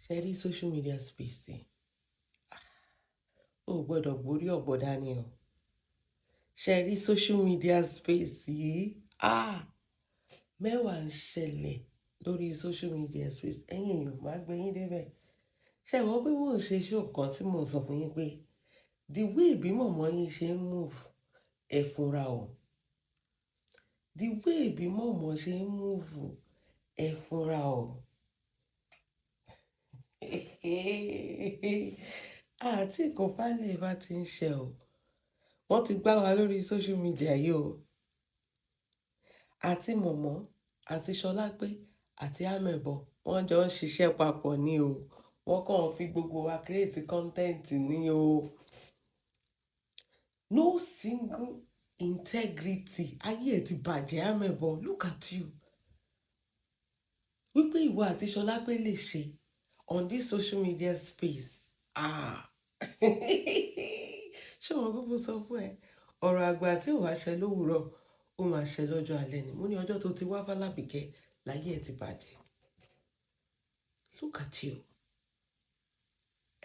Ṣé rí social media space yìí? O ò gbọ́dọ̀ gborí ọ̀bọ dání o. Ṣé rí social media space yìí? Ah! Mẹ́wàá ń ṣẹlẹ̀ lórí social media space. Ẹ̀yin èèyàn, máa gbé yín débẹ̀. Ṣé ẹ mọ̀ pé mò ń ṣe show kan tí mò ń sọ fún yín pé the way bí mọ̀mọ́ yín ṣe ń move, ẹ fúnra o. The way bí mọ̀mọ́ ṣe ń move, ẹ fúnra o. Àti kò falẹ̀ bá ti ń ṣe o. Wọ́n ti gbá wa lórí social media yìí o. Àti mọ̀mọ́, àti Ṣọlápé, àti Amẹ̀bọ, wọ́n jọ ń ṣiṣẹ́ papọ̀ ní o. Wọ́n kàn fi gbogbo wa create content ní o. No single integrity. Ayé ẹ ti bàjẹ́, Amẹ̀bọ. Look at you. Wípé ìwọ àti Ṣọlápé lè ṣe on this social media space. Ah! Ṣé o mọ̀ pé mo sọ fún ẹ? Ọ̀rọ̀ àgbà tí ò wá ṣẹ lówùrọ̀, ó máa ṣẹ lọ́jọ́ alẹ́ ni. Mo ní ọjọ́ tó ti wá fálábìkẹ́, láyé ẹ ti bàjẹ́. Look at you.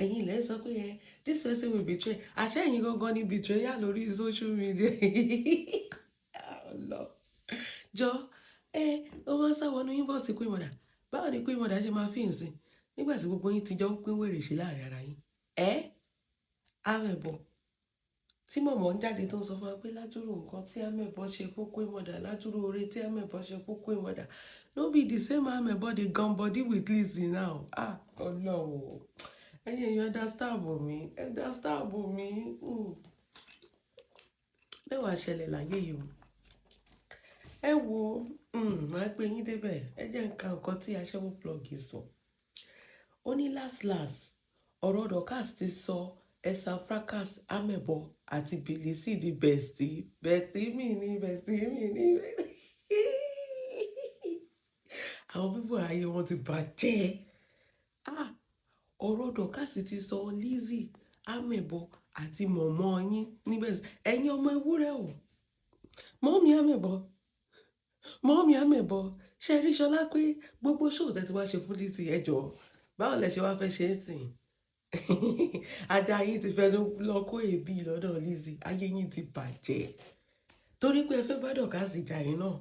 Ẹ̀yin ilẹ̀ sọ pé ẹ this person will betray. Àṣé ẹ̀yin gangan ni betrayal lórí social media. Ọlọ́. Jọ, ẹ, ó máa ń sá wọnú inbox Queen Mother. Báwo ni Queen Mother ṣe máa feel sí? Nígbà tí gbogbo yín ti jọ ń pín wèrè ṣe láàrin ara yín. Ẹ́, Amẹ̀bọ. Tí mọ̀mọ́ ń jáde tó ń sọ fún wa pé ládùrú nǹkan tí Amẹ̀bọ ṣe fún Queen Mother, ládùrú oore tí Amẹ̀bọ ṣe fún Queen Mother. No be the same Amẹ̀bọ dey gum body with Lizzy now. Ah, Ọlọ́run. Ẹ̀yin èèyàn, understand mi, understand mi. Mẹ́wàá ṣẹlẹ̀ láyé yìí o. Ẹ wo, màá gbé yín débẹ̀. Ẹ jẹ́ n ka nǹkan tí aṣẹ́wó plug sọ. Ó ní last last, ọ̀rọ̀ Dorcas ti sọ Esa Fracas, Amẹ̀bọ àti Bilisi di bestie. Bestie mi ni, bestie mi ni. Àwọn people ayé wọn ti bàjẹ́. Ah! Ọ̀rọ̀ Dorcas ti sọ Lizzy, Amẹ̀bọ àti mọ̀mọ́ yín níbẹ̀. Ẹ̀yin ọmọ ewúrẹ́ o. Mummy Amẹ̀bọ, mummy Amẹ̀bọ, ṣé rí Ṣọlá pé gbogbo show tẹ́ ti wá ṣe fún Lizzy, ẹ jọ̀ọ́, báwo lẹ ṣe wá fẹ́ ṣe é sìn? Ajá yín ti fẹ́ lọ kó èébì lọ́dọ̀ Lizzy, ayé yín ti bàjẹ́. Torí pé ẹ fẹ́ bá Dorcas jà yín náà.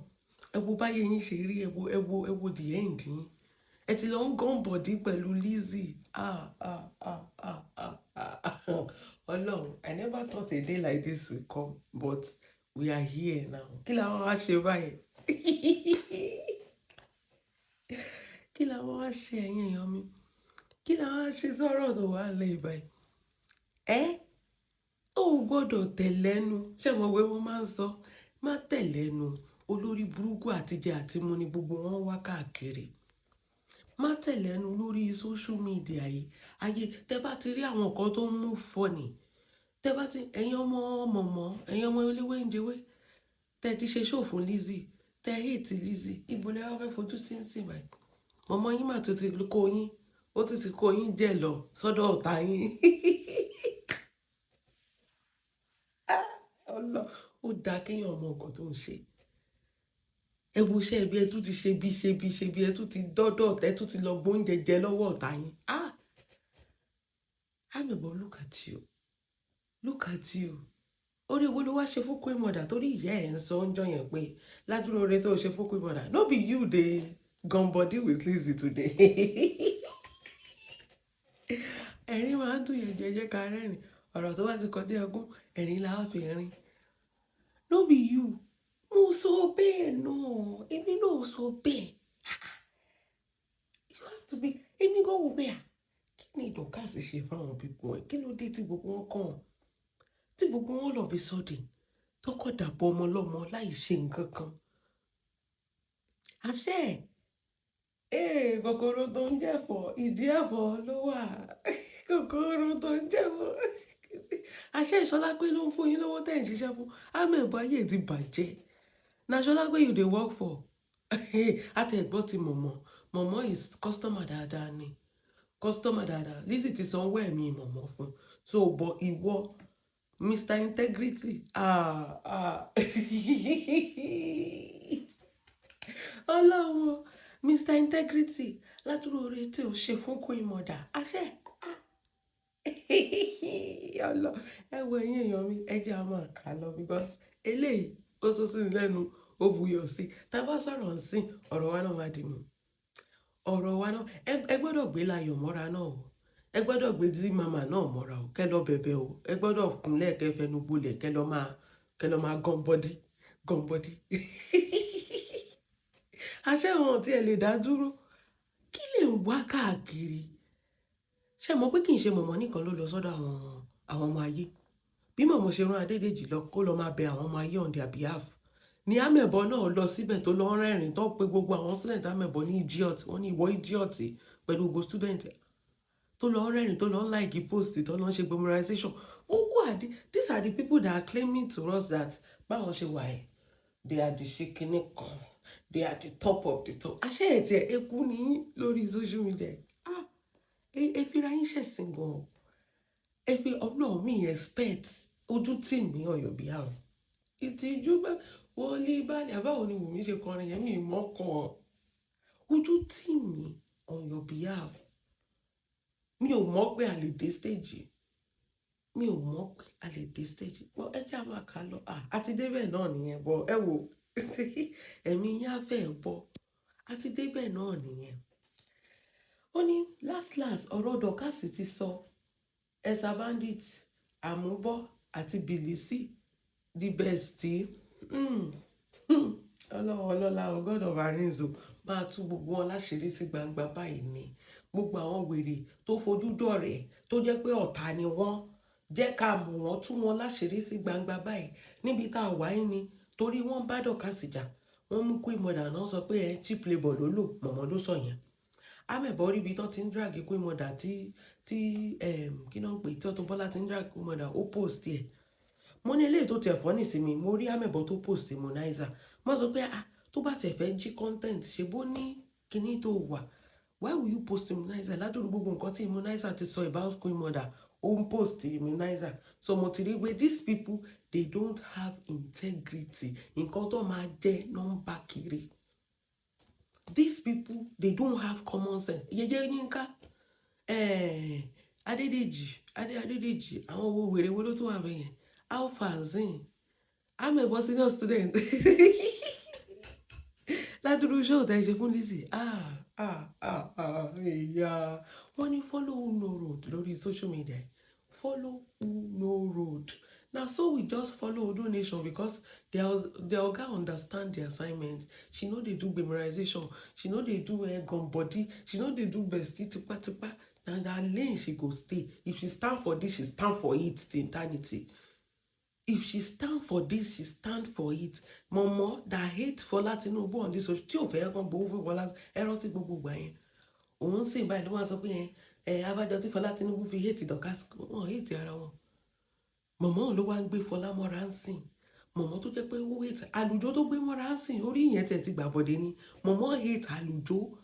Ẹ wo báyé yín ṣe rí, ẹ wo, ẹ wo, ẹ wo the end yín. Ẹ ti lọ ń gum body pẹ̀lú Lizzy. Ah, ah, ah, ah, ah, ah. Ọlọ́run, I never thought a day like this will come, but we are here now. Kí la wá ṣe báyìí? Kí la wá ṣe, ẹ̀yin èèyàn mi? Kí la wá ṣe sọ́rọ̀ tó wà lẹ́yìn báyìí? Ẹ́, ó gbọ́dọ̀ tẹ̀lẹ́nu. Ṣé mo pé wọ́n máa ń sọ? Má tẹ̀lẹ́nu. Olórí burúkú àtijẹ àti mu ni gbogbo wọn wá káàkiri. Má tẹ̀lẹ́nu lórí social media yìí. Ayé, tẹ bá ti rí àwọn nǹkan tó ń mú funny, tẹ bá ti, ẹ̀yin ọmọ mọ̀mọ́, ẹ̀yin ọmọ eléwé ń jẹwé, tẹ ti ṣe show fún Lizzy, tẹ hate Lizzy, ibo lẹ wá fẹ́ fojú sí ń sìn báyìí? Mọ̀mọ́ yín mà tún ti kó yín, ó tún ti kó yín jẹ lọ sọ́dọ̀ ọ̀tá yín. Ọlọ́, ó dáa kéèyàn mọ nǹkan tó ń ṣe. Ẹ wo iṣẹ́ ibi ẹ tún ti ṣe bí ṣe bí ṣe bí ẹ tún ti dọ́dọ̀ ọ̀tá, ẹ tún ti lọ gbóúnjẹ jẹ lọ́wọ́ ọ̀tá yín. Ah! Amẹ̀bọ, look at you. Look at you. Orí wo ló wá ṣe fún Queen Mother torí ìyá ẹ̀ ń sọ ń jọ yẹn pé ládùúró oore tó ṣe fún Queen Mother. No be you dey gum body with Lizzy today. Ẹ̀rín máa ń dùn yẹn jẹ́jẹ́ ká rẹ́rìn. Ọ̀rọ̀ tó bá ti kọjá ẹkún, ẹ̀rín la á fi rín. No be you. Mo sọ bẹ́ẹ̀ náà. Èmi náà sọ bẹ́ẹ̀. You have to be. Èmi gan wò pé à, kí ni Dorcas ṣe fún àwọn people ẹ̀? Kí ló dé tí gbogbo wọn kàn? Tí gbogbo wọn lọ bí sudden, tọkọ dàbọ̀ ọmọ lọ́mọ láì ṣe nǹkan kan. Àṣẹ, ee, kòkòrò tó ń jẹ̀fọ́, ìdí ẹ̀fọ́ ló wà. Kòkòrò tó ń jẹ̀fọ́. Àṣẹ Ṣọlápé ló ń fún yín lówó tẹ̀ ń ṣiṣẹ́ fún. Amẹ̀bọ, ayé ti bàjẹ́. Na Ṣọlápé you dey work for. Àti ẹ̀gbọ́n ti mọ̀mọ́. Mọ̀mọ́ is customer dáadáa ni. Customer dáadáa. Lizzy ti sanwó ẹ̀mí mọ̀mọ́ fún. So, but ìwọ, Mr. Integrity, ah, ah. Ọlọ́run, Mr Integrity, ládùúrò oore tí o ṣe fún Queen Mother, àṣẹ ọlọ. Ẹ wo, ẹ̀yin èèyàn mi, ẹ jẹ́ a máa kà á lọ because eléyìí ó sọ sí ní lẹ́nu, ó buyọ̀ sí. Tá a bá sọ̀rọ̀ nsìn, ọ̀rọ̀ wa náà máa dì mú ọ̀rọ̀ wa náà. Ẹ gbọ́dọ̀ gbé Láyọ̀ mọ́ra náà o, ẹ gbọ́dọ̀ gbé dí màmá náà mọ́ra o, kẹ́ lọ bẹ̀bẹ̀ o, ẹ gbọ́dọ̀ kúnlẹ̀, kẹ́ fẹnu gbolẹ̀, kẹ́ lọ máa gan body gan body. Àṣẹ wọn tí ẹ lè dá dúró, kí lè ń wá káàkiri? Ṣé mọ̀ pé kì í ṣe mọ̀mọ́ nìkan ló lọ sọ́dọ̀ àwọn ọmọ ayé? Bí mọ̀mọ́ ṣe rán Adédèjì lọ kó lọ máa bẹ àwọn ọmọ ayé on their behalf ní Amẹ̀bọ náà lọ síbẹ̀ tó lọ rẹ́rìn tó pe gbogbo àwọn student Amẹ̀bọ ní idiot. Wọ́n ní ìwọ idiot pẹ̀lú gbogbo student tó lọ rẹ́rìn, tó lọ ń like post, tó lọ ń ṣe gbomorization. Who are the, these are the people that are claiming to us that báwọn ṣe wà ẹ́, they are the ṣe kan, they are the top of the top. Àṣẹ ẹ̀ tiẹ̀ eku ní lórí social media. Ah, ẹ fira yín ṣẹ̀sìn gan-an. Ẹ fi Ọlọ́run mi expect ojú tì mí on your behalf. Ìtìjú bá wọlé balẹ̀ àbáwo ni Wùmí ṣe kọrin yẹn, mi mọ́ kọ́. Ojú tì mí on your behalf. Mi ò mọ̀ pé a lè dé stage, mi ò mọ̀ pé a lè dé stage bọ́. Ẹ jẹ́ àwọn àká lọ àti débẹ̀ náà nìyẹn bọ́. Ẹ wò, ẹ̀mí yín á fẹ́ bọ́. Àti débẹ̀ náà nìyẹn. Ó ní last last, ọ̀rọ̀ Dorcas ti sọ Ẹ̀sà Bandit, Àmúbọ́ àti Bìlísì the best. Ọlọ́run ọlọ́lá o, God of Arinzo, máa tú gbogbo wọn láṣìírí sí gbangba báyìí ni. Gbogbo àwọn wèrè tó fojú dọ̀rẹ́ tó jẹ́ pé ọ̀tá ni wọ́n, jẹ́ ká mọ̀ wọ́n, tú wọn láṣìírí sí gbangba báyìí níbi tá a wà yín ni. Torí wọ́n bá Dorcas jà, wọ́n mú Queen Mother náà, sọ pé ẹ cheap labour ló lò. Mọ̀mọ́ ló sọ yẹn. Amẹ̀bọ̀ rí ibi tán ti ń drag Queen Mother tí kí náà ń pè, tí Auto Bola ti ń drag Queen Mother, ó post ẹ̀. Mo ní eléyìí tó tiẹ̀ fọ́ nísìnyí, mo rí Amẹ̀bọ̀ tó post Harmonizer. Mo sọ pé ah, tó bá tiẹ̀ fẹ́ jí content ṣe bó ní kíní tó wà, why will you post Harmonizer ládùúgbò? Gbogbo nǹkan tí Harmonizer ti sọ about Queen Mother, ó ń post Harmonizer. So mo ti rí pé these people, they don't have integrity. Nǹkan tó máa jẹ́ nọ́mbà kiri. These people, they don't have common sense. Yẹyẹ Yínká, Adédèjì, Adédèjì, àwọn owó wèrè wo ló tún wà bẹ́yẹn? Alpha zin, Amẹ̀bọ senior student, ládùúrú show tẹ́ ṣe fún Lizzy. Ah ah ah ah, ìyá wọ́n ní follow who know road lórí social media. Follow who know road. Na so we just follow Odo Nation because their oga understand the assignment. She no dey do gbemorization, she no dey do gun body, she no dey do bestie tipatipa. Na that lane she go stay. If she stand for this, she stand for it till eternity. If she stand for this, she stand for it. Mọ̀mọ́ that hate Fọlá Tinubu on this, tí ò fẹ́ kán gbowó fún Fọlá, ẹ rántí gbogbo ìgbà yẹn? Òun sì báyìí ló máa sọ pé yẹn ẹ abájọ tí Fọlá Tinubu fi hate Dorcas. Wọn hate ara wọn. Mọ̀mọ́ ló wá ń gbé Fọlá mọ́ra ń sìn. Mọ̀mọ́ tó jẹ́ pé ó hate àlùjọ tó gbé mọ́ra ń sìn, orí ìyẹn tẹ̀ ti gbàbọ̀dé ni. Mọ̀mọ́ hate àlùjọ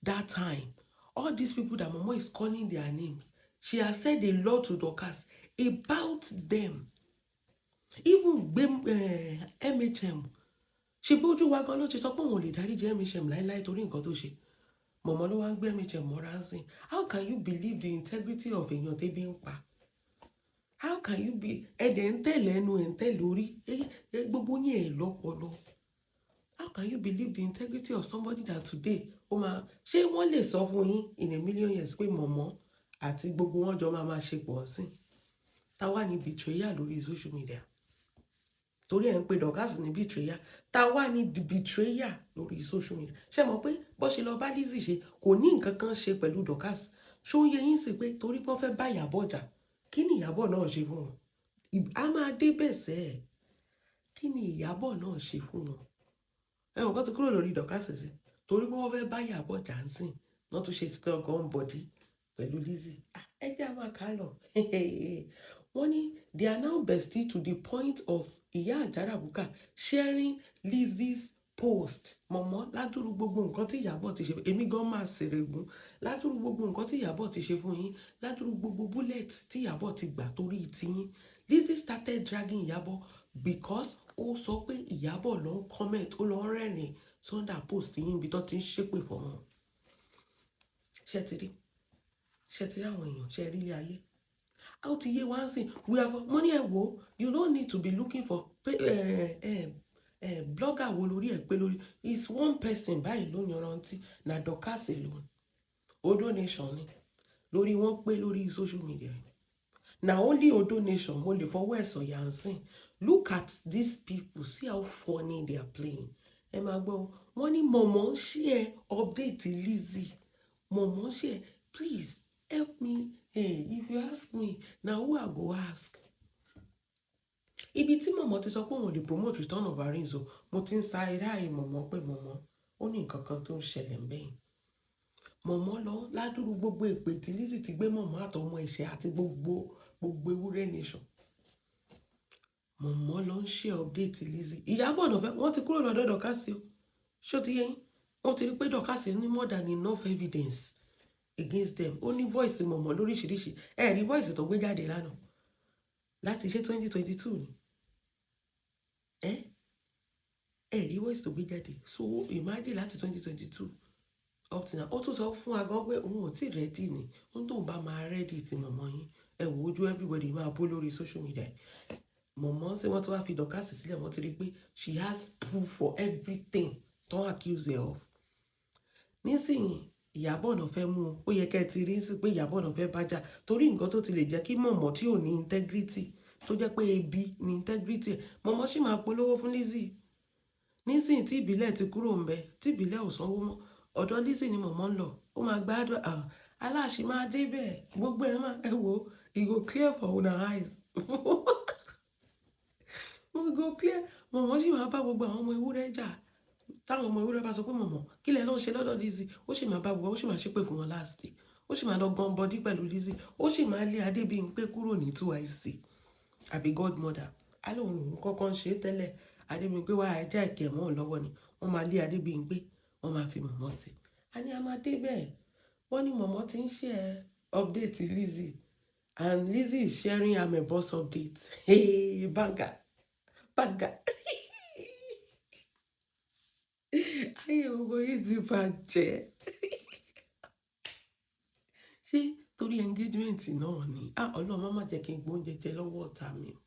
that time. All these people that mọ̀mọ́ is calling their names, she has said a lot to Dorcas about them. Even gbé MHM ṣe bójú wa gan ló ti sọ pé òun ò lè dáríjì MHM láéláé torí nǹkan tó ṣe. Mọ̀mọ́ ló wá ń gbé MHM mọ́ra ń sìn. How can you believe the integrity of èèyàn tẹ́bí ń pa? How can you be? Ẹ̀dẹ̀ ń tẹ̀lé ẹnu, ẹ̀ ń tẹ̀lé orí, gbogbo yín ẹ̀ lọ́pọlọ. How can you believe the integrity of somebody that today ó máa ṣé? Wọ́n lè sọ fún yín in a million years pé mọ̀mọ́ àti gbogbo wọn jọ máa ṣe pọ̀ sí. Táwa ní betrayal lórí social media, torí ẹ̀ ń pe Dorcas ní betrayal. Táwa ní the betrayal lórí social media. Ṣé mọ̀ pé bó ṣe lọ bá Lizzy ṣe kò ní nǹkan kan ṣe pẹ̀lú Dorcas? Ṣó ń yẹ yín sí pé torí pé wọ́n fẹ́ bá Ìyábọ̀ jà? Kí ni Ìyábọ̀ náà ṣe fún wọn? A máa dé bẹ̀ sẹ́ ẹ̀. Kí ni Ìyábọ̀ náà ṣe fún wọn? Ẹ̀wọ̀n kan ti kúrò lórí Dorcas sí torí pé wọ́n fẹ́ bá Ìyábọ̀ jà ń sìn wọ́n tún ṣe títọ́ gun body pẹ̀lú Lizzy. Ẹ jẹ́ àwọn àká lọ. Wọ́n ní they are now bestie to the point of Ìyá Àjàràbùkà sharing Lizzy's post. Mọ̀mọ́, ládùúrú gbogbo nǹkan tí Ìyábọ̀ ti ṣe, èmi gan máa ṣèrègùn. Ládùúrú gbogbo nǹkan tí Ìyábọ̀ ti ṣe fún yín, ládùúrú gbogbo bullet tí Ìyábọ̀ ti gbà torí tiyín, Lizzy started dragging Ìyábọ̀ because ó sọ pé Ìyábọ̀ ló ń comment, ó lọ ń rẹ́rìn. Sunday post yín ibi tó ti ń ṣépè fọmọ. Ṣé ti rí? Ṣé ti rí àwọn èèyàn? Ṣé rí ilé ayé? A ó ti yé wá sí. We have money. Ẹ wo, you don't need to be looking for blogger wo lórí ẹ pé lórí. It's one person báyìí ló yanrantí, na Dorcas alone. Odo Nation ni lórí wọn pé lórí social media. Na only Odo Nation mo lè fọwọ́ ẹ̀ sọ̀yà ń sìn. Look at these people, see how funny they are playing. Ẹ máa gbọ́, wọ́n ní mọ̀mọ́ ń share update Lizzy, mọ̀mọ́ share. Please help me. Hey, if you ask me, na who I go ask? Ibi tí mọ̀mọ́ ti sọ pé òun ò lè promote return of Arinzo, mo ti ń sa eré àyè mọ̀mọ́ pé mọ̀mọ́ ó ní nǹkan kan tó ń ṣẹlẹ̀ ń bẹ́yìn. Mọ̀mọ́ lọ ládùúrú gbogbo èpè tí Lizzy ti gbé mọ̀mọ́ àtọmọ ẹ̀ṣẹ̀ àti gbogbo gbogbo ewúrẹ́ nation. Mọ̀mọ́ lọ ń ṣe update Lizzy. Ìyábọ̀ náà fẹ́ wọ́n ti kúrò lọ́dọ̀ Dorcas o. Ṣó ti yé yín? Wọ́n ti rí pé Dorcas ní more than enough evidence against them. Ó ní voice mọ̀mọ́ lóríṣiríṣi. Ẹ rí voice tó gbé jáde lánàá láti ṣe 2022 ni. Ẹ rí voice tó gbé jáde. So imagine, láti 2022 up to now. Ó tún sọ fún wa gan pé òun ò tí ready ni. Ó tóun bá máa ready ti mọ̀mọ́ yín, ẹ wò ojú everybody máa bó lórí social media. Mọ̀mọ́ ṣé wọ́n ti wá fi Dorcas sílẹ̀. Wọ́n ti rí pé she has proof for everything tó ń accuse her of. Nísìnyí, Ìyábọ̀ náà fẹ́ mú un. Ó yẹ kẹ́ ẹ ti rí sí pé Ìyábọ̀ náà fẹ́ bájà, torí nǹkan tó ti lè jẹ́ kí mọ̀mọ́ tí ò ní integrity, tó jẹ́ pé ebi ní integrity ẹ̀, mọ̀mọ́ sì máa polówó fún Lizzy. Nísìnyí tí ìbílẹ̀ ti kúrò ń bẹ, tí ìbílẹ̀ ò sanwó mọ́, ọ̀dọ̀ Lizzy ni mọ̀mọ́ ń lọ. Ó máa gbádùn aláàṣì máa dé bẹ́ẹ̀. Gbogbo ẹ̀ máa, ẹ wo, e go clear for una eyes, e go clear. Mọ̀mọ́ sì máa bá gbogbo àwọn ọmọ ewúrẹ́ jà. Táwọn ọmọ ewúrẹ́ bá sọ pé, "Mọ̀mọ́, kí lẹ ló ń ṣe lọ́dọ̀ Lizzy?" ó sì máa bá gbogbo, ó sì máa ṣépè fún wọn last. Ó sì máa lọ gan body pẹ̀lú Lizzy. Ó sì máa lé Adébímpé kúrò ní 2IC àbí godmother. Alóhùn òun kọ́kọ́ ń ṣe tẹ́lẹ̀. Adébímpé wá ajá ìkẹ́ mọ́ òun lọ́wọ́ ni. Wọ́n máa lé Adébímpé, wọ́n máa fi mọ̀mọ́ sí. A ní a máa dé bẹ́ẹ̀. Wọ́n ní mọ̀mọ́ ti ń share update Lizzy and Lizzy is sharing Amebo's update. Hey, banga banga, ayé gbogbo yìí ti bàjẹ́. Ṣé torí engagement náà ni? Ah, Ọlọ́run, má má jẹ́ kí n gbóúnjẹ jẹ lọ́wọ́ ọ̀tá mi o.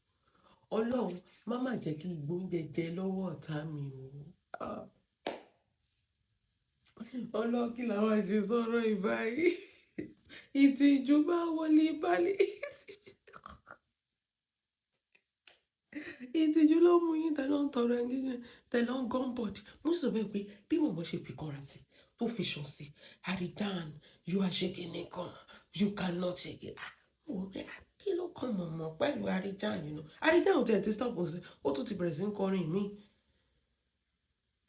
Ọlọ́run, má má jẹ́ kí n gbóúnjẹ jẹ lọ́wọ́ ọ̀tá mi o. Ah, Ọlọ́run, kí làwọn ṣe sọ̀rọ̀ ìbáyìí? Ìtìjú bá wọlé balẹ̀, ìtìjú ló mú yín tẹ ló ń tọrọ engagement, tẹ ló ń gum body. Mo sì sọ bẹ́ẹ̀ pé bí mọ̀mọ́ ṣe fi kanra sí, tó fi ṣàn sí, "Aridan, you are shaking nìkan, you cannot shake it." Ah, mo wò pé, ah, kí ló kàn mọ̀mọ́ pẹ̀lú Aridan? Aridan ò tiẹ̀ ti stop sí, ó tún ti bẹ̀rẹ̀ sí ń kọrin míì.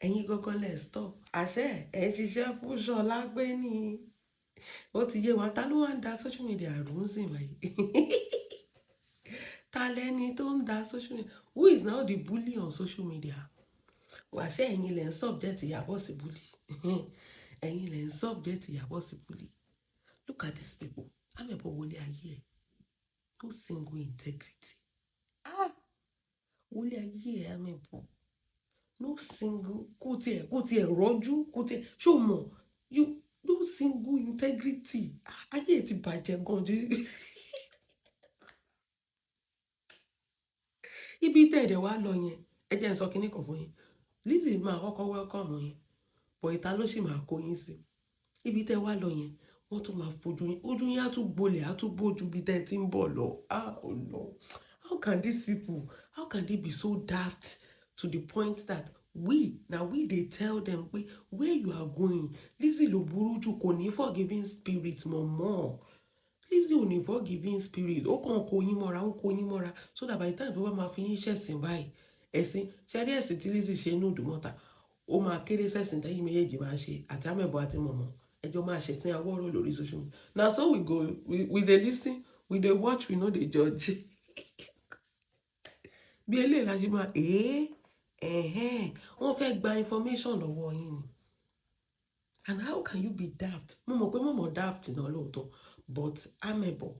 Ẹ̀yin gangan lẹ̀ stop àṣẹ ẹ̀ ń ṣiṣẹ́ fún Ṣọlá pé ní ó ti yé wa. Ta ló wá ń da social media rú ń sìn báyìí? Ta lẹni tó ń da social media? Who is now the bully on social media? Wàṣẹ ẹ̀yin lẹ̀ ń subject Ìyábọ̀ sí bully. Ẹ̀yin lẹ̀ ń subject Ìyábọ̀ sí bully. Look at these people. Amẹ̀bọ̀, wọlé ayé ẹ̀, no single integrity. Ah, wọlé ayé ẹ̀, Amẹ̀bọ̀, no single, kò tiẹ̀ rọ́jú, kò tiẹ̀ ṣó mọ̀, you no single integrity. Ah, ayé ẹ̀ ti bàjẹ́ gan jù. Ibi tẹ́ ẹ̀dẹ̀ wá lọ yẹn, ẹ jẹ́ n sọ kinní kan fún yín. Lizzy máa kọ́kọ́ welcome yín, but ìta ló sì máa kó yín sí. Ibi tẹ́ wá lọ yẹn, wọ́n tún máa fojú yín, ojú yín á tún gbolẹ̀, á tún bójú bí tẹ́ ẹ ti ń bọ̀ lọ. Ah, oh no, how can these people, how can they be so daft to the point that we na we dey tell them pé where you are going? Lizzy ló burú jù, kò ní forgiving spirit mọ̀ mọ́. Lizzy ò ní forgiving spirit. Ó kàn kó yín mọ́ra, ó kó yín mọ́ra, so that by the time tó bá máa fi yín ṣẹ̀sìn báyìí, ẹ̀sìn ṣẹ́rí, ẹ̀sìn tí Lizzy ṣe ní Ìdúmọ̀tà, ó máa kéré sẹ̀sìn tẹ́yìn méjèèjì máa ṣe. Àti Amẹ̀bọ̀ àti mọ̀mọ́, ẹjọ́ máa ṣẹ̀sìn awọ́rò lórí social media. Na so we go, we dey listen, we dey watch, we no dey judge. Bí eléyìí la ṣe máa ẹ̀hẹ́n, wọ́n fẹ́ gba information lọ́wọ́ yín ni. And how can you be daft? Mo mọ̀ pé mọ̀mọ́ daft náà lóòótọ́, but Amẹ̀bọ̀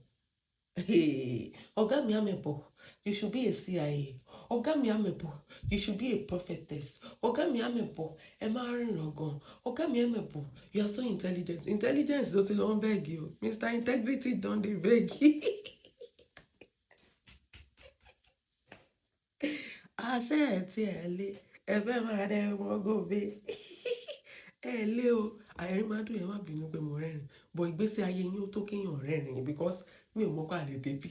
Ọ̀gá mi Amẹ̀bọ̀, you should be a CIA. Ọ̀gá mi Amẹ̀bọ̀, you should be a prophetess. Ọ̀gá mi Amẹ̀bọ̀, ẹ máa rìnrìn gan. Ọ̀gá mi Amẹ̀bọ̀, you are so intelligent. Intelligence ló ti lọ ń beg o. Mr. Integrity don dey beg. Àṣẹ ẹ̀ tí ẹ lé, ẹ fẹ́ máa rẹ ọmọ gòbè. Ẹ lé o. Àìrí máa dùn, ẹ má bínú pé mo rẹ́rìn. But ìgbésí ayé yín ó tó kéèyàn rẹ́rìn because mi ò mọ̀ pé a lè débí.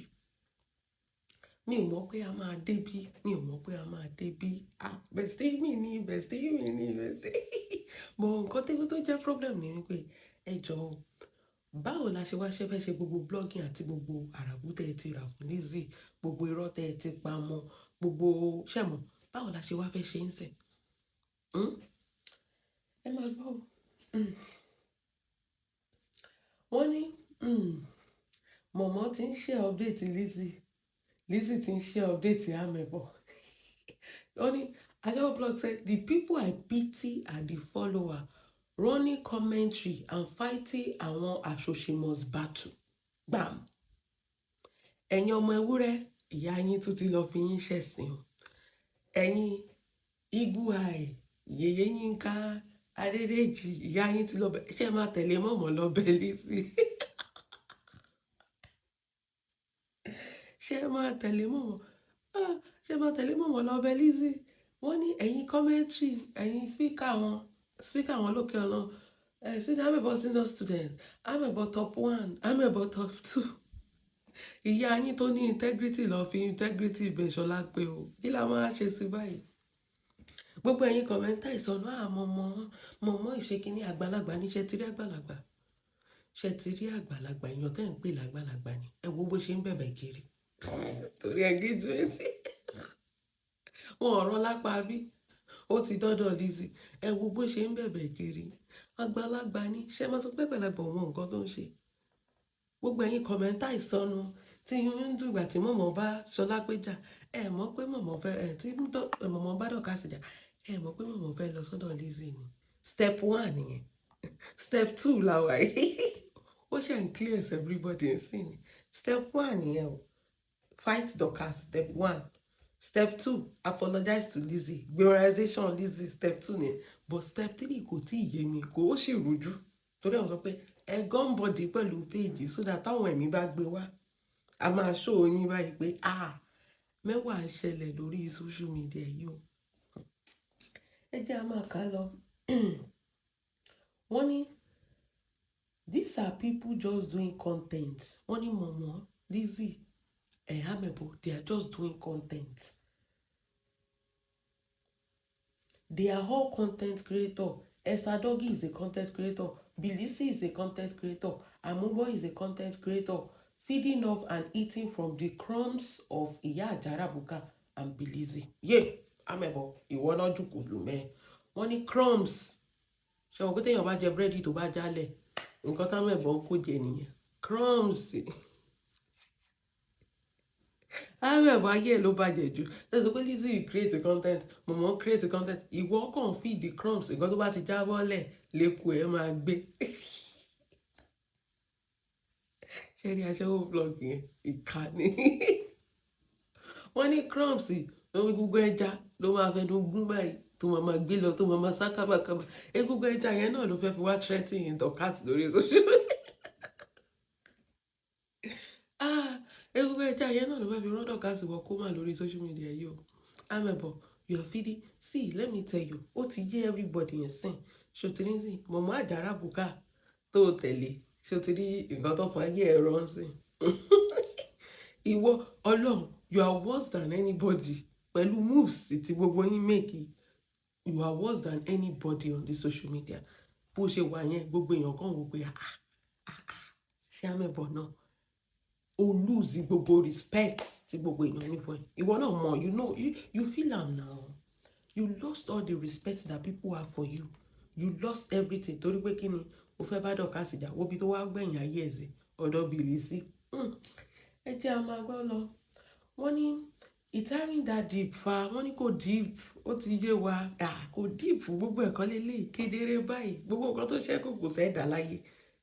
Mi ò mọ̀ pé a máa débí. Mi ò mọ̀ pé a máa débí. Ah, bestie mi ni, bestie mi ni, bestie. But nǹkan tó jẹ́ problem ni wípé ẹ jọ̀ọ́, báwo la ṣe wá ṣe fẹ́ ṣe gbogbo blogging àti gbogbo àràbù tẹ́ ẹ ti rà fún Lizzy, gbogbo irọ́ tẹ́ ẹ ti pa mọ́, gbogbo ṣẹ̀mọ̀, báwo la ṣe wá fẹ́ ṣe ń sẹ̀? Hmm? Ẹ máa gbọ́ o. Wọ́n ní mọ̀mọ́ ti ń ṣe update Lizzy, Lizzy ti ń ṣe update Amẹ̀bọ̀. Wọ́n ní Aṣẹ́wó blog said the people I pity are the follower running commentary and fighting àwọn asosimo's battle. Gbam. Ẹ̀yin ọmọ ewúrẹ́, ìyá yín tún ti lọ fi yín ṣẹ̀sín o. Ẹ̀yin Eagle Eye, Yèyé Yínká, Adédèjì, ìyá yín ti lọ bẹ̀. Ṣé ẹ máa tẹ̀lé mọ̀mọ́ lọ bẹ̀ Lizzy? Ṣé ẹ máa tẹ̀lé mọ̀mọ́? Ah, ṣé ẹ máa tẹ̀lé mọ̀mọ́ lọ bẹ̀ Lizzy? Wọ́n ní ẹ̀yin commentary, ẹ̀yin speaker wọn lókè ọ̀nà. Sí Amẹ̀bọ̀ senior student, Amẹ̀bọ̀ top one, Amẹ̀bọ̀ top two. Ìyá yín tó ní integrity lọ fi integrity bẹ̀ Ṣọlá pé o. Kí la máa ṣe sí báyìí? Gbogbo ẹ̀yin commenter ìsọnù, àmọ́ mọ̀mọ́ ìṣekíní àgbàlagbà ní ṣe ti rí àgbàlagbà. Ṣé ti rí àgbàlagbà, èèyàn tẹ́ ń pè lágbàlagbà ni. Ẹ wo bó ṣe ń bẹ̀bẹ̀ kiri. Torí engagement. Wọn ọ̀rọ̀ lápá bí. Ó ti dọ́dọ̀ Lizzy. Ẹ wo bó ṣe ń bẹ̀bẹ̀ kiri. Àgbàlagbà ni. Ṣé ẹ máa sọ pé àgbàlagbà ò mọ nǹkan tó ń ṣe? Gbogbo ẹ̀yin commenter ìsọnù tí inú ń dùn ìgbà tí mọ̀mọ́ bá Ṣọlá pé jà. Ẹ mọ̀ pé mọ̀mọ́ fẹ́, ẹ tí mọ̀mọ́ bá Dorcas jà. Ẹ mọ̀ pé mọ̀mọ́ fẹ́ lọ sọ́dọ̀ Lizzy ni. Step one nìyẹn. Step two la wà yìí. Ó ṣe ń clear everybody sí ni. Step one nìyẹn o. Fight Dorcas, step one. Step two, apologize to Lizzy. Glamorization Lizzy, step two nìyẹn. But step three kò tí ì yé mi, kò ó sì rújú. Torí àwọn sọ pé ẹ gum body pẹ̀lú page so that táwọn ẹ̀mí bá gbé wá, a máa show yín báyìí pé ah, mẹ́wàá ń ṣẹlẹ̀ lórí social media yìí o. Ẹ jẹ́ a máa kà á lọ. Wọ́n ní these are people just doing content. Wọ́n ní mọ̀mọ́ Lizzy, ẹ̀ Amẹ̀bọ̀, they are just doing content. They are all content creator. Esther Doggy is a content creator. Bilisi is a content creator. Amubo is a content creator. Feeding off and eating from the crumbs of Ìyá Àjàrà and Bilisi. Yeah, Amẹ̀bọ̀, ìwọ náà jù kò lù mẹ́. Wọ́n ní crumbs. Ṣé wọn pé téèyàn bá jẹ búrẹ́dì tó bá jálẹ̀, nǹkan támẹ̀bọ̀ ń kó jẹ nìyẹn. Crumbs. Amẹ̀bọ̀ ayé ẹ̀ ló bàjẹ́ jù. Ṣé sọ pé Lizzy create content, mọ̀mọ́ create content, ìwọ kàn feed the crumbs, nǹkan tó bá ti jábọ́lẹ̀ lẹ́kùn ẹ̀ máa gbé. Ṣé rí aṣẹ́wó blog yẹn? Ìkà ni. Wọ́n ní crumbs lórí gbogbo ẹja ló máa fẹnu gún báyìí tó máa máa gbé lọ tó máa máa sá kábàkábà. Egungun ẹja yẹn náà ló fẹ́ fi wá threatening Dorcas lórí social media. Ah, egungun ẹja yẹn náà ló fẹ́ fi rán Dorcas wọ kómà lórí social media yìí o. Amẹ̀bọ̀, you are feeding. See, let me tell you, ó ti yé everybody yẹn sìn. Ṣé o ti rí sìn? Mọ̀mọ́ Àjàrà Bùkà tó tẹ̀lé. Ṣé o ti rí nǹkan tó fà ayé ẹ̀rọ ń sìn? Ìwọ Ọlọ́run, you are worse than anybody. Pẹ̀lú moves tí gbogbo yín make, you are worse than anybody on the social media. Bó ṣe wà yẹn, gbogbo èèyàn kan wò pé ah, ah, ah, ṣé Amẹ̀bọ̀ náà? O lose gbogbo respect tí gbogbo èèyàn ní fún ẹ. Ìwọ náà mọ̀, you know, you feel am now. You lost all the respect that people have for you. You lost everything torí pé kí ni o fẹ́ bá Dorcas jà, wo bí tó wá gbẹ̀yìn ayé ẹ̀ sí, ọ̀dọ̀ Bilisi. Ẹ jẹ́ a máa gbọ́ lọ. Wọ́n ní it aren't that deep fa, wọ́n ní kò deep, ó ti yé wa. Ah, kò deep, gbogbo ẹ̀kọ́ lélẹ̀ kedere báyìí, gbogbo nǹkan tó ṣẹ́kù kò sẹ́dá láyé.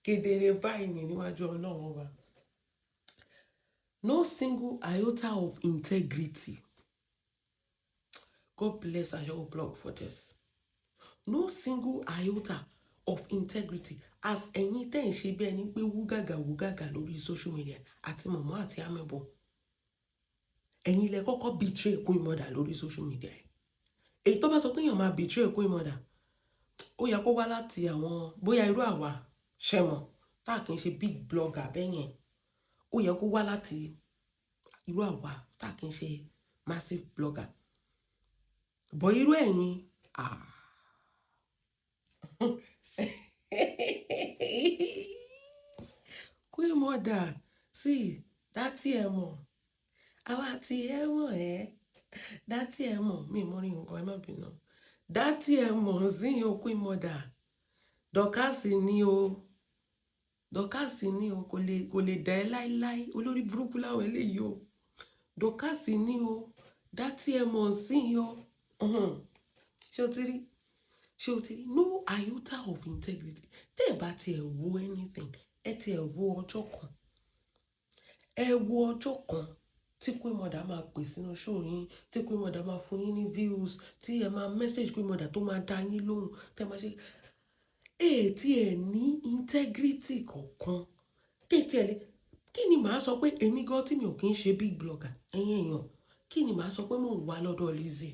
Kedere báyìí ní níwájú Ọlọ́run ọba. No single iota of integrity. God bless Ayo blog for this. No single iota of integrity as ẹ̀yin tẹ́ ń ṣe bí ẹni pé wúgàgà wúgàgà lórí social media àti mọ̀mọ́ àti amẹ́bọ̀. Ẹ̀yin lẹ kọ́kọ́ betray Queen Mother lórí social media. Èyí tó bá sọ pé èèyàn máa betray Queen Mother, ó yẹ kó wá láti àwọn bóyá irú àwa ṣẹ̀mọ̀ tá a kì í ṣe big blogger bẹ́yẹn. Ó yẹ kó wá láti irú àwa tá a kì í ṣe massive blogger. But irú ẹ̀yin, ah. Queen Mother, see, dátì ẹ mọ̀, àwa tí ẹ mọ̀ ẹ́, dátì ẹ mọ̀, mi mọ̀ ní nǹkan, ẹ má bínú. Dátì ẹ mọ̀ sí o, Queen Mother. Dorcas ni o, Dorcas ni o, kò lè dá ẹ láíláí, olórí burúkú láwọn eléyìí o. Dorcas ni o, dátì ẹ mọ̀ sí o. Ṣé o ti rí? Ṣé o ti rí? No iota of integrity. Tẹ́ ẹ bá tiẹ̀ wo anything, ẹ tiẹ̀ wo ọjọ́ kan. Ẹ wo ọjọ́ kan tí Queen Mother máa pè sínú show yín, tí Queen Mother máa fún yín ní views, tí ẹ máa message Queen Mother tó máa dá yín lóhùn, tẹ́ máa ṣe. Ẹ tí ẹ ní integrity kankan. Kí tí ẹ lè, kí ni màá sọ pé èmi gan tí mi ò kí ń ṣe big blogger, ẹ̀yin èèyàn, kí ni màá sọ pé mò ń wá lọ́dọ̀ Lizzy?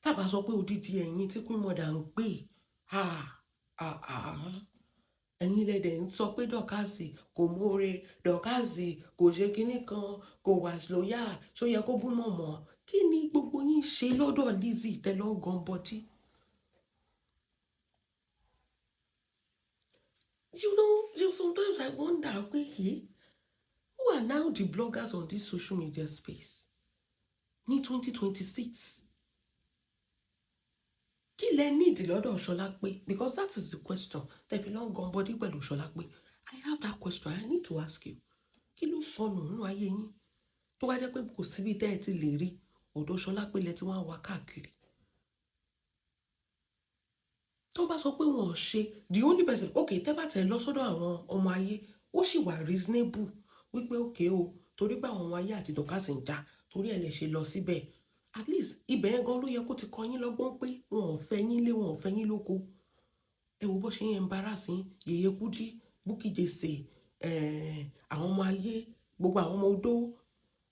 Tá bá sọ pé odidi ẹ̀yin tí Queen Mother ń pè, ah, ah, ah. Ẹ̀yin lẹ́dẹ̀ ń sọ pé Dorcas kò mórè, Dorcas kò ṣe kinní kan, kò wà loyal, ṣó yẹ kó bú mọ̀mọ́. Kí ni gbogbo yín ṣe lọ́dọ̀ Lizzy tẹ́ lọ́ ń gan bọ́tí? Sometimes I wonder pé, hey, who are now the bloggers on this social media space ní 2026? Kí lẹ need lọ́dọ̀ Ṣọlápé? Because that is the question. Tẹ́ fi lọ́ ń gan bọ́dí pẹ̀lú Ṣọlápé. I have that question I need to ask you. Kí ló sọnù nínú ayé yín? Tó wá jẹ́ pé kò síbi tẹ́ ẹ ti lè rí ọ̀dọ̀ Ṣọlápé lẹ tí wọ́n á wá káàkiri. Tó bá sọ pé wọn ò ṣe, the only person, okay, tẹ́ bá tẹ̀ lọ sọ́dọ̀ àwọn ọmọ ayé, ó sì wà reasonable wípé okay o, torí pé àwọn ọmọ ayé àti Dorcas ń jà, torí ẹ lè ṣe lọ síbẹ̀. At least ibẹ̀ yẹn gan ló yẹ kó ti kọ́ yín lọ́gbọ́n pé wọn ò fẹ́ yín lé, wọn ò fẹ́ yín lóko. Ẹ wo bó ṣe ń embarrass yín, Yèyé Kúdí, Bukky Jesse, àwọn ọmọ ayé, gbogbo àwọn ọmọ odó.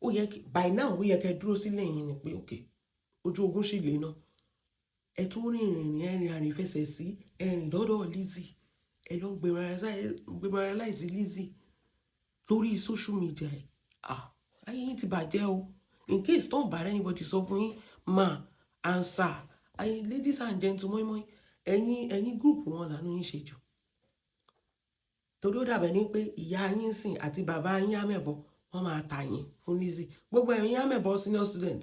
Ó yẹ kí by now ó yẹ kẹ́ dúró sílẹ̀ yín ni pé okay, ojú ogun sì lè náà. Ẹ tún rìn ìrìn ẹ̀rìn àrìnfẹsẹ̀ sí ẹ̀rìn lọ́dọ̀ Lizzy. Ẹ lọ gbemoralize Lizzy lórí social media ẹ̀. Ah, ayé yín ti bàjẹ́ o. In case tó ń bá anybody sọ fún yín, ma answer. Ayé ladies and gentlemen, mọ́ínmọ́ín, ẹ̀yin group wọn lànà yín ṣe jù. Torí ó dàbẹ̀ ní pé ìyá yín sìn àti bàbá yín àmẹ̀bọ̀, wọ́n máa tà yín fún Lizzy. Gbogbo ẹ̀yin àmẹ̀bọ̀ senior student,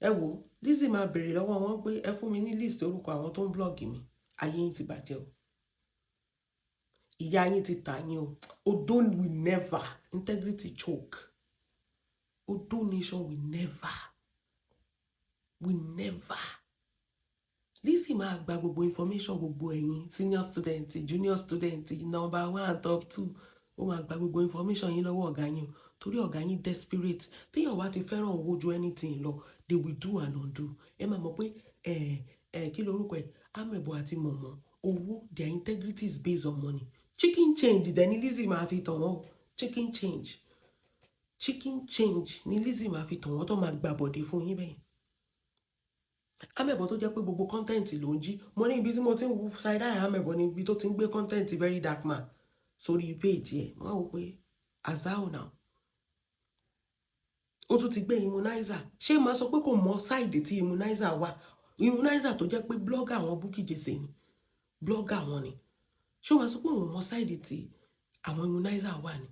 ẹ wò, Lizzy máa béèrè lọ́wọ́ wọn pé ẹ fún mi ní list orúkọ àwọn tó ń blog mi. Ayé yín ti bàjẹ́ o. Ìyá yín ti tà yín o. Odo will never integrity choke. Odo nation will never, will never. Lizzy máa gba gbogbo information gbogbo ẹ̀yin senior student, junior student, number one, top two. Ó máa gba gbogbo information yín lọ́wọ́ ọ̀gá yín o. Torí ọ̀gá yín desperate. Téèyàn bá ti fẹ́ràn owó ju anything lọ, they will do and undo. Ẹ máa mọ̀ pé ẹ ẹ kí lorúkọ ẹ̀, Amẹ̀bọ̀ àti Mọ̀mọ́, owó, their integrity is based on money. Chicken change dẹ̀ ni Lizzy máa fi tàn wọ́n o. Chicken change. Chicken change ni Lizzy máa fi tàn wọ́n tó máa gbà bọ̀dé fún yín bẹ́ẹ̀. Amẹ̀bọ̀ tó jẹ́ pé gbogbo content ló ń jí. Mo ní ibi tí mo ti ń wo side eye Amẹ̀bọ̀ ní ibi tó ti ń gbé content Very Dark Man sórí page ẹ̀. Wọ́n wò pé azao now. Ó tún ti gbé immunizer. Ṣé màá sọ pé kò mọ side tí immunizer wà? Immunizer tó jẹ́ pé blogger àwọn Bukky Jesse ni. Blogger wọn ni. Ṣé o máa sọ pé òun mọ side tí àwọn immunizer wà ni?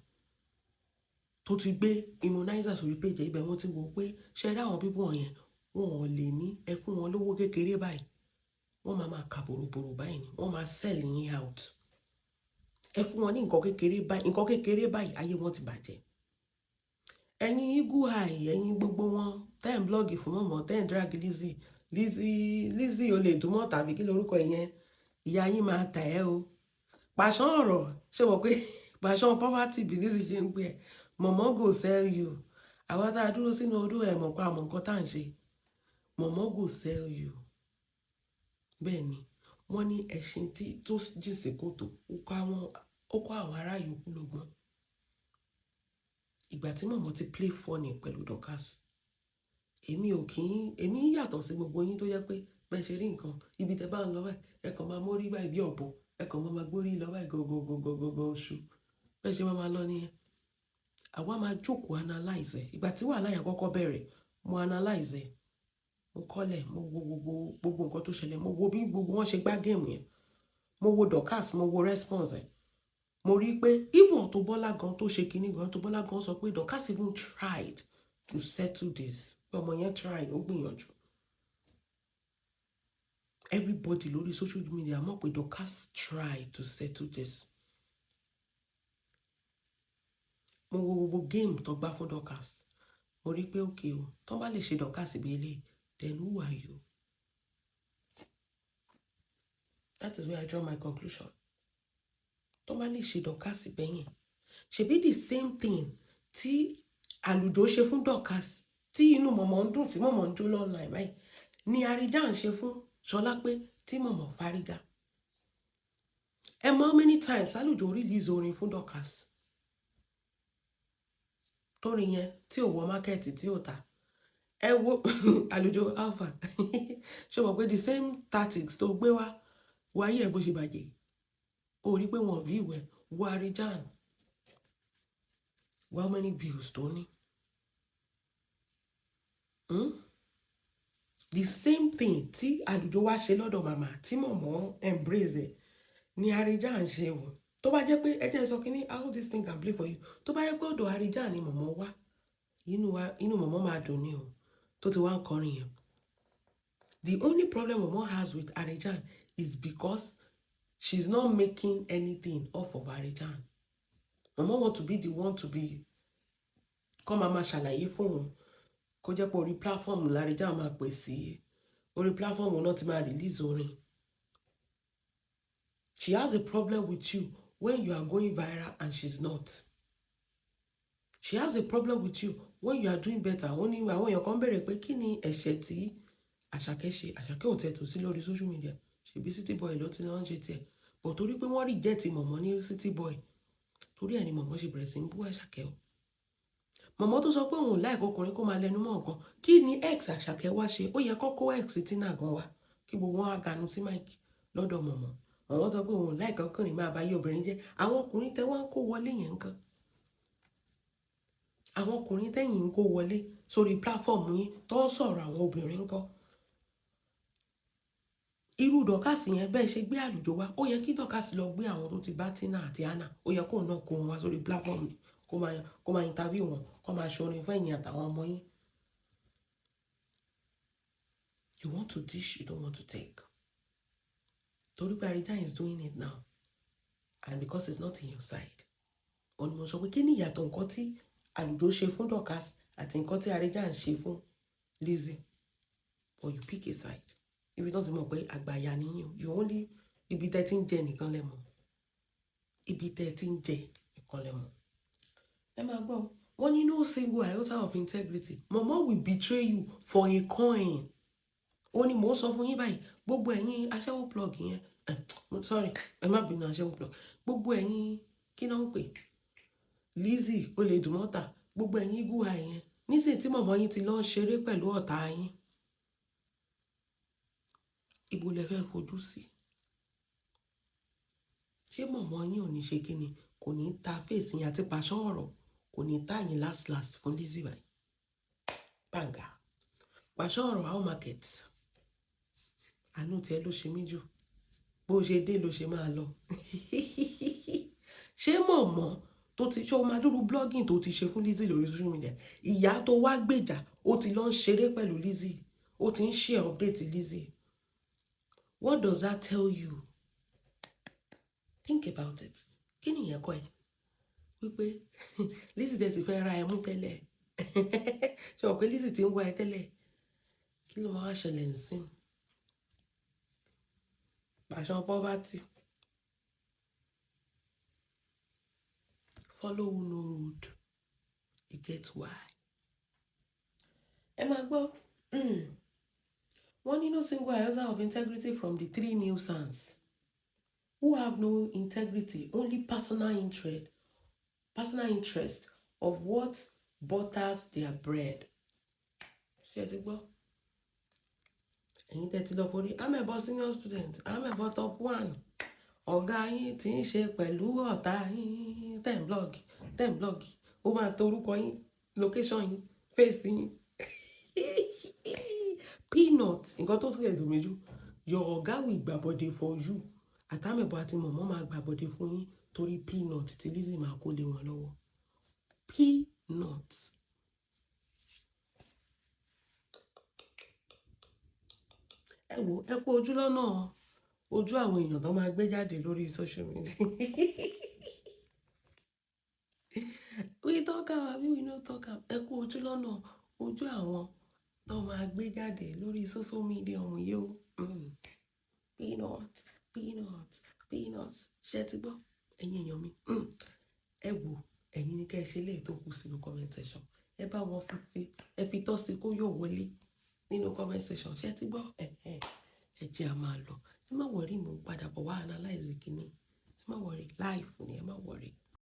Tó ti gbé immunizer sórí page ibẹ̀, wọ́n ti wò pé ṣé rí àwọn people wọ̀nyẹn, wọn ò lè ní ẹ fún wọn lówó kékeré báyìí. Wọ́n máa máa kà bòròbòrò báyìí ni. Wọ́n máa sell yín out. Ẹ fún wọn ní nǹkan kékeré báyìí, nǹkan kékeré báyìí, ayé wọn ti bàjẹ́. Ẹ̀yin eagle eye, ẹ̀yin gbogbo wọn, tẹ́ ń blog fún mọ̀mọ́, tẹ́ ń drag Lizzy, Lizzy, Lizzy olè dùnmọ́ tàbí kí lorúkọ ìyẹn, ìyá yín máa tà ẹ́ o. Pàṣán ọ̀rọ̀, ṣé mọ̀ pé Pàṣán poverty bí Lizzy ṣe ń pè ẹ́. Mọ̀mọ́ go sell you. Àwa tá a dúró sínú odó ẹ̀ mọ̀ pé àmọ̀ nǹkan tá à ń ṣe. Mọ̀mọ́ go sell you. Bẹ́ẹ̀ ni, wọ́n ní ẹṣin tí tó jìn sí kòtò, ó kọ́ àwọn ará yòókù lọ́gbọ́n. Ìgbà tí mọ̀mọ́ ti play funny pẹ̀lú Dorcas, èmi ò kí ń, èmi yàtọ̀ sí gbogbo yín tó jẹ́ pé bẹ́ẹ̀ ṣe rí nǹkan, ibi tẹ́ bá ń lọ báyìí, ẹ kàn máa mórí báyìí bí ọ̀bọ, ẹ kàn máa gbórí lọ báyìí gọgọgọgọgọ oṣù. Bẹ́ẹ̀ ṣe máa lọ nìyẹn. Àwa máa jókòó analyze ẹ̀. Ìgbà tí wàhálà yẹn kọ́kọ́ bẹ̀rẹ̀, mo analyze ẹ̀. Mo kọ́lẹ̀, mo wo gbogbo nǹkan tó ṣẹlẹ̀, mo wo bí gbogbo wọn ṣe gbá game yẹn. Mo wo Dorcas, mo wo response ẹ̀. Mo rí i pé even Auto Bola gan tó ṣe kinní gan, Auto Bola gan sọ pé Dorcas even tried to settle this. Pé ọmọ yẹn try, ó gbìyànjú. Everybody lórí social media mọ̀ pé Dorcas tried to settle this. Mo wo gbogbo game tó gbá fún Dorcas. Mo rí pé okay o, tó bá lè ṣe Dorcas bí eléyìí, then who are you? That is where I draw my conclusion. Tó bá lè ṣe Dorcas bẹ́yẹn, ṣebí the same thing tí Àlùjọ ṣe fún Dorcas, tí inú mọ̀mọ́ ń dùn, tí mọ̀mọ́ ń jó online báyìí, ni Arijan ṣe fún Ṣọlá pé tí mọ̀mọ́ fárígá. Ẹ mọ̀ how many times Àlùjọ release orin fún Dorcas? Tórin yẹn tí ò wọ market, tí ò tà. Ẹ wo Àlùjọ Alpha, ṣé o mọ̀ pé the same tactics tó gbé wá wo ayé ẹ̀ bó ṣe bàjẹ́? O rí pé wọn bí ìwẹ̀ wo Arijan, how many views tó ní? Hmm? The same thing tí Àlùjọ wá ṣe lọ́dọ̀ màmá tí mọ̀mọ́ embrace ẹ̀ ni Arijan ṣe o. Tó bá jẹ́ pé ẹ jẹ́ n sọ kínní, how this thing can play for you. Tó bá jẹ́ pé ọ̀dọ̀ Arijan ni mọ̀mọ́ wá, inú wa, inú mọ̀mọ́ máa dùn ní o tó ti wá ń kọrin yẹn. The only problem mọ̀mọ́ has with Arijan is because she's not making anything off of Arijan. Mọ̀mọ́ want to be the one to be kọ́ máa ṣàlàyé fún òun, kó jẹ́ pé orí platform l'Arijan máa pè sí, orí platform náà ti máa release orin. She has a problem with you when you are going viral and she's not. She has a problem with you when you are doing better. Ó ní àwọn èèyàn kan bẹ̀rẹ̀ pé kí ni ẹ̀ṣẹ̀ tí Àṣàkẹ́ ṣe? Àṣàkẹ́ ò tẹ̀ tó sí lórí social media, ṣèbí City Boy ló ti lọ ń ṣe tiẹ̀, but torí pé wọ́n reject mọ̀mọ́ ní City Boy, torí ẹ̀ ni mọ̀mọ́ ṣe bẹ̀rẹ̀ sí ń bú Àṣàkẹ́ o. Mọ̀mọ́ tó sọ pé òun láìkó ọkùnrin kó máa lẹnu mọ́ nǹkan, kí ni ex Àṣàkẹ́ wá ṣe? Ó yẹ kó kó ex Tina gan wá, kí gbogbo wọn á ganu sí mic lọ́dọ̀ mọ̀mọ́. Mọ̀mọ́ sọ pé òun láìkó ọkùnrin máa bá yé obìnrin jẹ́. Àwọn ọkùnrin tẹ́ wọ́n ń kó wọlé yẹn nǹkan, àwọn ọkùnrin tẹ́yìn ń kó wọlé sórí platform yín tó ń sọ̀rọ̀ àwọn obìnrin ńkọ́? Irú Dorcas yẹn, bẹ́ẹ̀ ṣe gbé Àlùjọ wá, ó yẹ kí Dorcas lọ gbé àwọn tó ti bá Tina àti Anna, ó yẹ kóun náà kó wọn wá sórí platform, kó máa interview wọn, kó máa ṣorin fún ẹ̀yin àtàwọn ọmọ yín. You want to dish, you don't want to take. Torí pé Arijan is doing it now and because it's not in your side, òun ni mo sọ pé kí ni ìyàtọ̀ nǹkan tí Àlùjọ ṣe fún Dorcas àti nǹkan tí Arijan ṣe fún Lizzy? But you pick a side. Ibi tó ti mọ̀ pé àgbàyà nìyẹn, you only ibi tẹ́ ti ń jẹ nìkan lẹ mọ̀, ibi tẹ́ ti ń jẹ nìkan lẹ mọ̀. Ẹ máa gbọ́, wọ́n ní no single iota of integrity. Mama will betray you for a coin. Ó ní mò ń sọ fún yín báyìí. Gbogbo ẹ̀yin aṣẹ́wó plug yẹn, sorry, ẹ má bínú, aṣẹ́wó plug, gbogbo ẹ̀yin kí náà ń pè Lizzy ó lè dùn mọ́ta, gbogbo ẹ̀yin gúwa yẹn nísìnyí tí mọ̀mọ́ yín ti lọ ń ṣeré pẹ̀lú ọ̀tá yín, ibo lẹ fẹ́ fojú sí? Ṣé mọ̀mọ́ yín ò ní ṣe kí ni, kò ní ta fèsì yín àti pàṣán ọ̀rọ̀, kò ní tá yín last last fún Lizzy báyìí? Bàǹgà pàṣán ọ̀rọ̀, how market? Àánú tiẹ̀ ló ṣe mí jù. Bó ṣe dé ló ṣe máa lọ. Ṣé mọ̀mọ́ tó ti ṣe o máa dúró blogging tó ti ṣe fún Lizzy lórí social media, ìyá tó wá gbèjà, ó ti lọ ń ṣeré pẹ̀lú Lizzy, ó ti ń share update Lizzy? What does that tell you? Think about it. Kí nìyẹn kọ́ ẹ? Wípé Lizzy dẹ̀ ti fẹ́ ra ẹ mú tẹ́lẹ̀. Ṣé o pé Lizzy ti ń wá ẹ tẹ́lẹ̀? Kí ló máa wá ṣẹlẹ̀ nsìn? Pàṣán poverty. Follow who know road. E get why. Ẹ máa gbọ́. Wọ́n ní no single iota of integrity from the three nuisance who have no integrity, only personal interest of what butters their bread. Ṣé ẹ ti gbọ́? Ẹ̀yin tẹ́ ti lọ forí Amẹ̀bọ senior student, Amẹ̀bọ top one, ọ̀gá yín tí ń ṣe pẹ̀lú ọ̀tá yín, ten blog, 10 blog, ó máa torúkọ yín, location yín, face yín, peanut. Nǹkan tó tún dùn mí jù, your ọ̀gá will gbàbọ̀dé for you. Àtàmẹ̀bọ àti mọ̀mọ́ máa gbàbọ̀dé fún yín torí peanut tí Lizzy máa kó lé wọn lọ́wọ́. Peanut. Ẹ wo, ẹ kú ojú lọ́nà, ojú àwọn èèyàn tó máa gbé jáde lórí social media. We talk am àbí we no talk am? Ẹ kú ojú lọ́nà, ojú àwọn tó máa gbé jáde lórí social media ọ̀hún yìí o. Peanut, peanut, peanut. Ṣé ẹ ti gbọ́, ẹ̀yin èèyàn mi? Ẹ wo, ẹ̀yin ní kẹ́ ẹ ṣe léè tó kù sínú comment section. Ẹ bá wọn fi sí, ẹ fi tọ́ sí kó yọ̀ wọlé nínú comment section. Ṣé ẹ ti gbọ́? Ẹ ẹ jẹ́ a máa lọ. Ẹ má worry, mo ń padà bọ̀ wá analyze kìíní. Ẹ má worry, life ni, ẹ má worry.